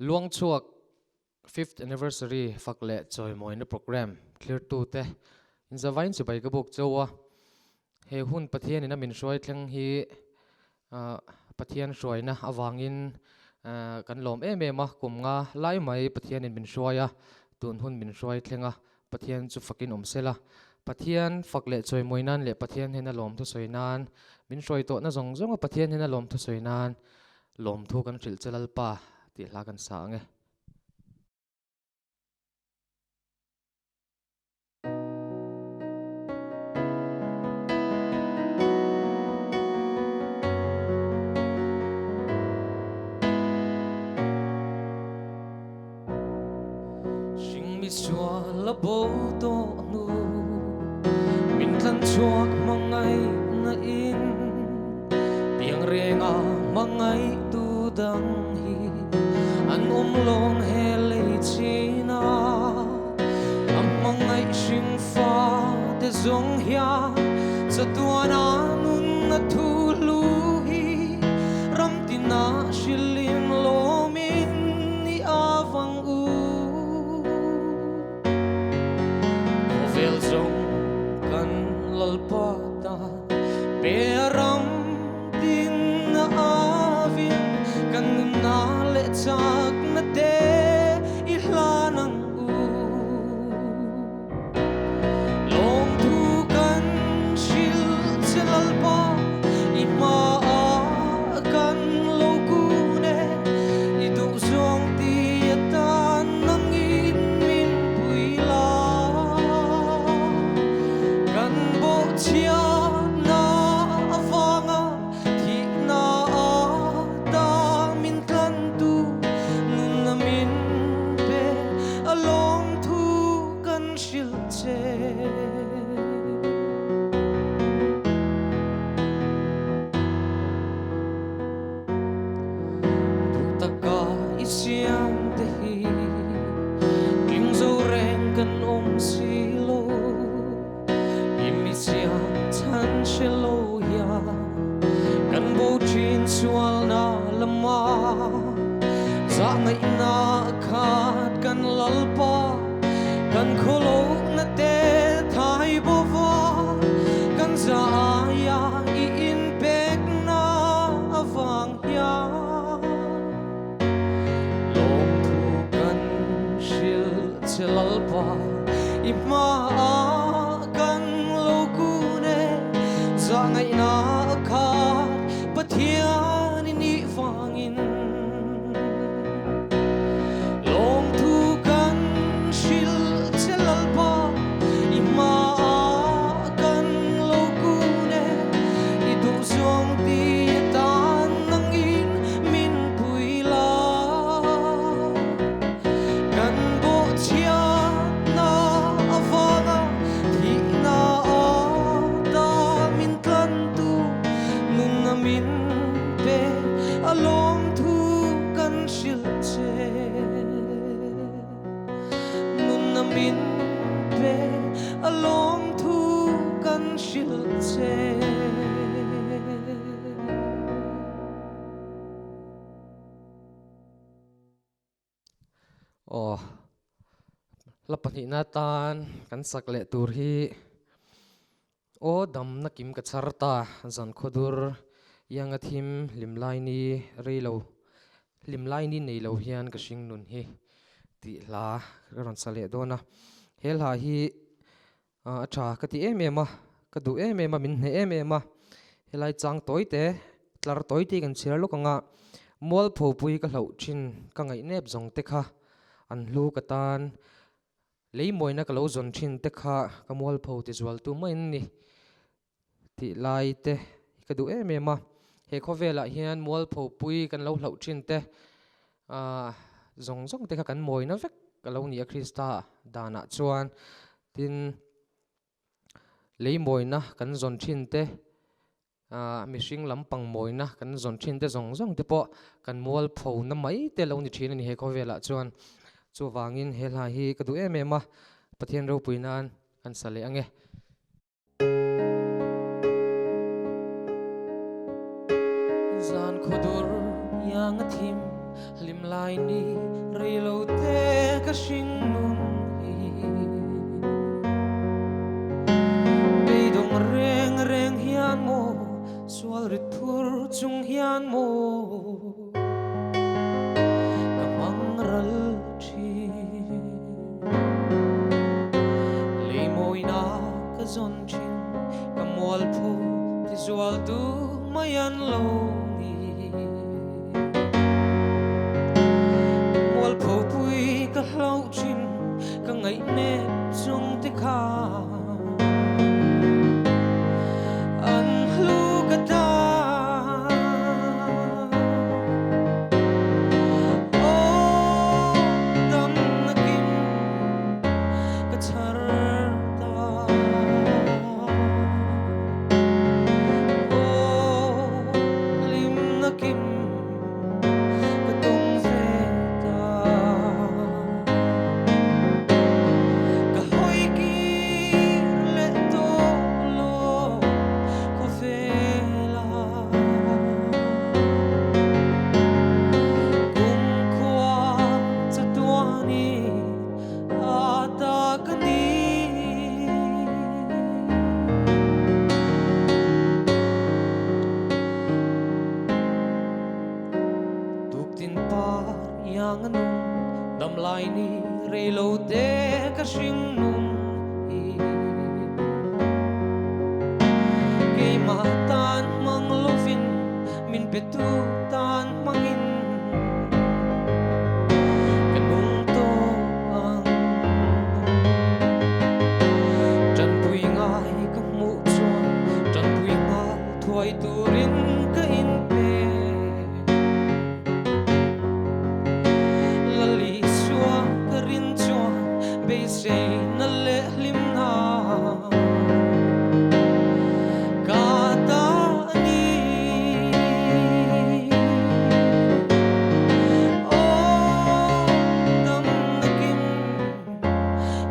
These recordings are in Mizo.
Luangchhuak Fifth Anniversary fak leh chawimawina programme thlirtute inzavain chibai ka buk chauh a. He hun Pathianin a min hruai thleng hi Pathian hruaina avangin kan lawm em em a, kum nga lai mai Pathianin min hruai a, tun hun min hruai thleng a, Pathian chu fakin awm sela. Pathian fak leh chawimawi nan leh Pathian hena lawmthu sawi nan, min hruai tawhna zawng zawnga Pathian hena lawmthu sawi nan lawmthu kan hrilh che Lalpa tih hla kan sa ang e. Hringmi sual a bo tawh hnu min tlan chhuak hmangaihna in tiang renga hmangaihtu dang hi an awm lawng he lei chin a a hmangaih hring fa te zawng hian chatuan a nunna thu hlu hi ram tinah hrilhin lawmin i avang u. Khawvel zawng kan Lalpa ta pe a ram tin a avin kan nunna leh chakna te i hlan ang u. Lawmthu kan hrilh che Lalpa i hmaah kan lo kun e, i duhzawng ti atan nangin min pui la. Kan bawhchhiatna avanga thihna ata min tlantu nunna min pe a lawmthu kan hrilh che. Duh taka i siam te hi tling zo reng kan awm si lo, i mi siam chhan hre lo hian kan bo thin sualna lama zahngaihna khat kan Lalpa kan khawlohna te thai bova kan za aia i inpekna avang hian lawmthu kan hrilh che Lalpa i hmaah kan lo kun e zahngaihna khat Pathian i nih vangin lawmthu kan hrilh che Lalpa i hmaah kan lo kun e i duhzawng ti atan nangin min pui la. Kan bawhchhiatna avanga thihna ata min tlantu nunna min pe a lawmthu kan hrilh che. Nunna min pe a lawmthu kan hrilh che. Aw, hla pahnihna atan kan sak leh tur hi Aw damna kim ka chhar ta, zan khawdur ianga thim hlim lai ni rei lo, hlim lai ni nei lo hian ka hring nun hi tih hla ka rawn sa leh dawn a. He hla hi A tha ka ti em em a, ka duh em em a, min hneh em em a. Helai chang tawi te, tlar tawi te hi kan chhiar lawk ang a, Mualpho pui ka hlauh thin, ka ngaihnep zawng te kha an hlu ka tan, lei mawina ka lo zawn thin te kha ka mualpho ti zual tu mai an ni tih lai te hi ka duh em em a. He khawvelah hian mualpho pui kan lo hlauh thin te zawng zawng te kha kan mawina vek a lo ni a Krista danah chuan. Tin, lei mawina kan zawn thin te, mihring lampang mawina kan zawn thin te zawng zawng te pawh kan mualpho na mai te lo ni thin a ni he khawvelah chuan. Chuvangin he hla hi ka duh em em a, Pathian ropui nan kan sa leh ang e. Zan khuadur iang a thim hlim Hlimlai ni reilo te ka hring nun hi. Beidawng reng reng hian maw, sual rit phur chung hian maw ka hmang ral thin. Lei mawina ka zawn thin, ka mualpho tizual tu mai an lo ni. Mualpho pui ka hlauh thin, ka ngaihnep chung te kha an hlu ka ta. Aw damna kim ka chhar ta. Aw hlimna kim ka tawng ve ta. Ka hawi kir leh tawh lo khawvela. Kumkhua chatuani a ta ka ni. Tuktin par iang a nung damlai ni reilo te ka hring nun hi. Keimah tan hmang lovin min petu tan hmangin ka nung tawh ang. Tanpui ngai ka hmuh chuan tanpui nghal thuai turin ka inpe. Lal Isua ka rin chuan beiseina leh hlimna ka ta a ni. Aw damna kim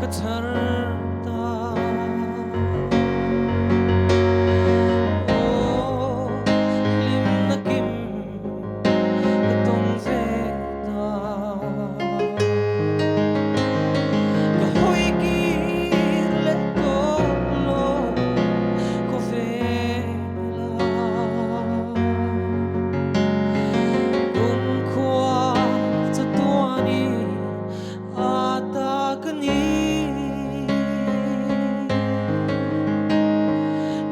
ka chhar ta. Aw hlimna kim ka tawng ve ta. Ka hawi kir leh tawh lo khawvela. Kumkhua chatuani a ta ka ni.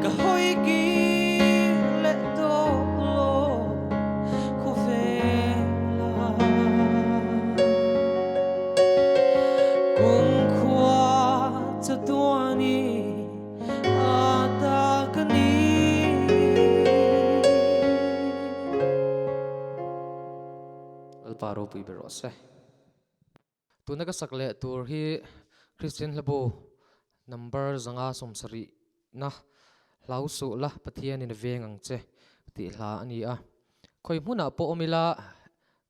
Ka hawi kir leh tawh lo khawvela. Kumkhua chatuani a ta ka ni. Lalpa ropui ber rawh se. Tuna ka sak leh tur hi Kristian hlabu number 170 na Hlau suh la Pathianin a veng ang che tih hla a ni a. Khawi hmunah pawh awm ila,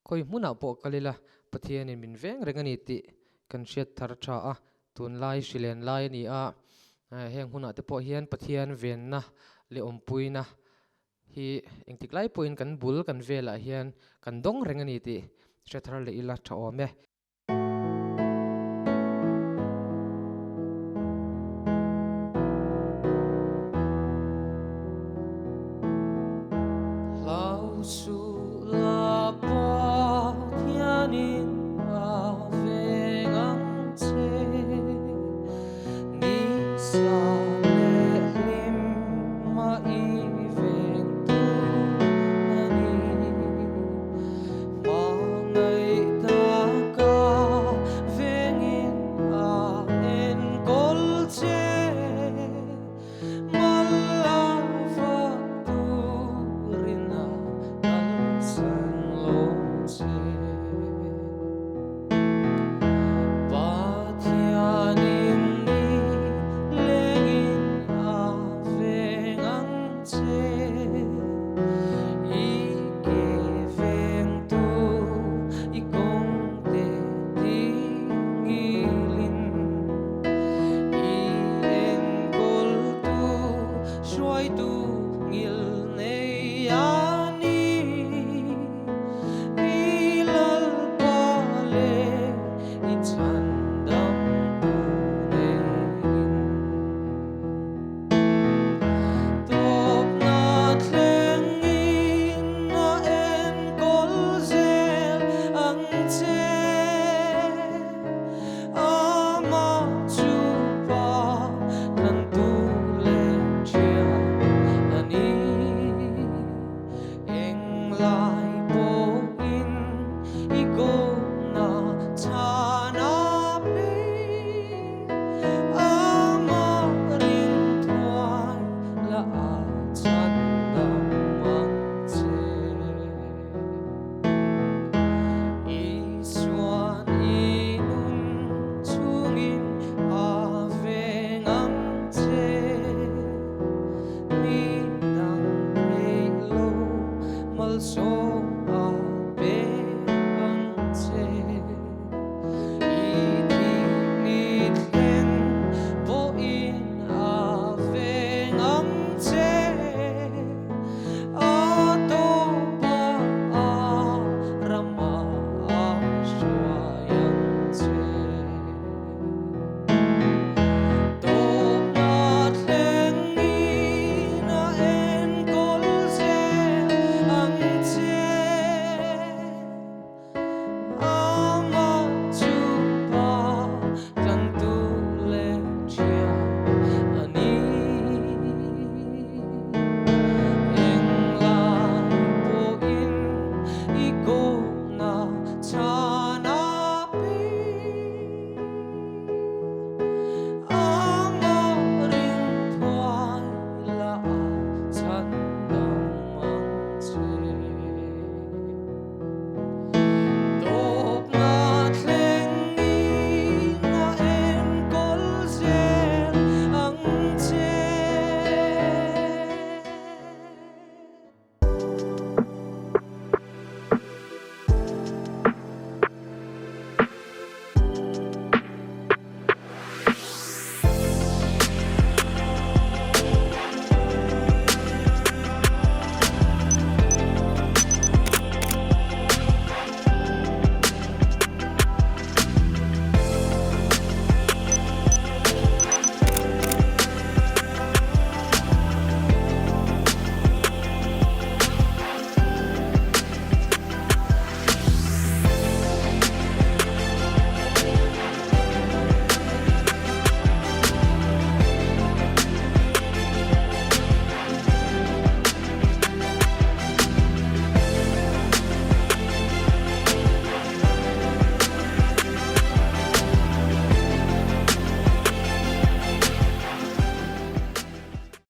khawi hmunah pawh kal ila Pathianin min veng reng a ni tih kan hriat thar tha a. Tunlai hrilen lai a ni a, heng hunah te pawh hian Pathian venna leh awmpuina hi engtik lai pawhin kan bul kan velah hian kan dawng reng a ni tih hre thar leh ila tha awm e.